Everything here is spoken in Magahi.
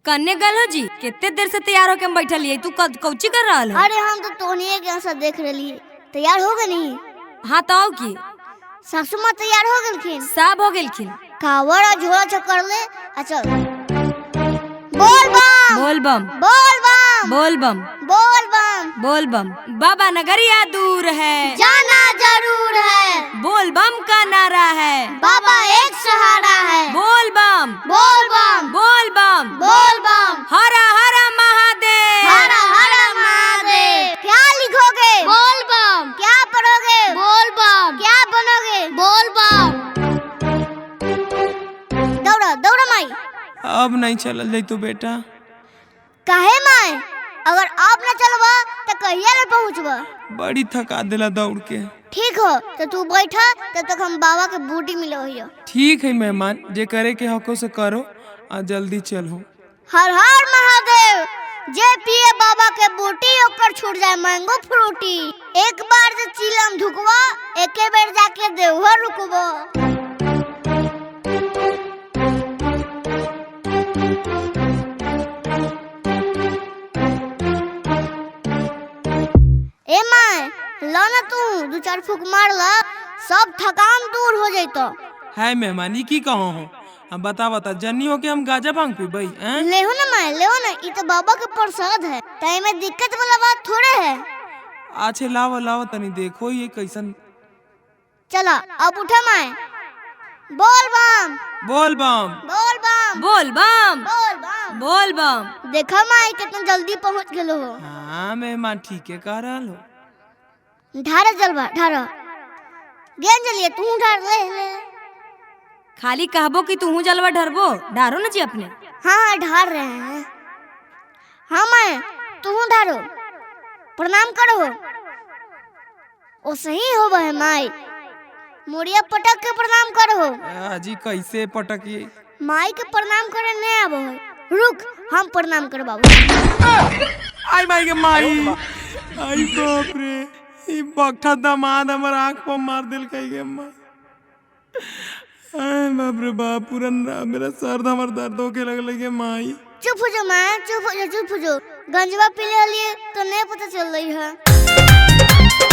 कन्ने गल हो जी? कितने देर से तैयार होके हम बैठल हियै, तू कौची कर रहल हो? अरे हम तो तोहनिए के आंसर देख रही। तैयार हो गई? हाँ तो आओ की। सासू माँ तैयार हो गेलखिन? सब हो गेलखिन। कावड़ और झोला चक्कर ले आ चल। बोल बम, बोल बम, बोल बम, बोल बम, बोल बम, बोल बम। बाबा नगरिया दूर है, जाना जरूर है। बोल बम का नारा है, बाबा एक सहारा है। बोल बम, बोल बम, बोल बम, बोल बम। हरा हरा महादेव, हरा हरा महादेव। क्या लिखोगे? बोल बम। क्या पढ़ोगे? बोल बम। क्या बनोगे? बोल बम। दौड़ा दौड़ा माई। अब नहीं चलल जैतो बेटा। काहे माई? अगर आप न चलबा तो कहिया ले पहुंचबा? बड़ी थका देला दौड़ के। ठीक हो तो तू बैठा, तब तक हम बाबा के बूटी मिलो हियो। ठीक है मेहमान, जे करे के हको से करो आ जल्दी चलो। हर हर महादेव। जे पिए बाबा के बूटी ओकर छूट जाए मैंगो फ्रूटी। एक बार जे चिलम धुकवा, एके बेर जाके देवघर रुकबो। ए माय, लो ना तू दो चार फूक मार ला, सब थकान दूर हो जैतो। है मेहमान, ई की कहो हो? हम बता बता जन्नी हो के हम गाजा भांग पीबई हैं? लेहो ना माय, लेहो ना, ई तो बाबा के प्रसाद है, ताई में दिक्कत वाला बात थोड़े है। आछे लावा लावा तनी देखो ये कैसन। चला अब उठा माय। बोल बम, बोल बम, बोल बम, बोल बम, बोल बम, बोल बम। देखा माय कितना जल्दी पहुंच गेलो हो। हाँ मेहमान ठीक है कह रहा हो। ढारा जलवा ढारा गेंद जलिए, तू ढार ले ले। खाली कहबो कि तू जलवा ढरबो, ढारो ना जी अपने। हाँ हाँ ढार रहे हैं। हाँ माय तू ढारो, प्रणाम करो। ओ सही हो वह माई, मुड़िया पटक के प्रणाम करो। अजी कैसे पटकी? माई के प्रणाम करे नहीं आबो है, रुक हम प्रणाम करबाबो। आई माई के माई, आई बाप रे, ई बक्ठा दामाद हमर आँख पर मार देलकै गे माई। आय बाप रे बाप, पूरा मेरा सर हमर दर्द होके लगलै गे माई। चुप हो जाओ माँ, चुप हो जाओ, चुप हो जाओ। गंजवा पी ले लिए तो नहीं पता चल रही है।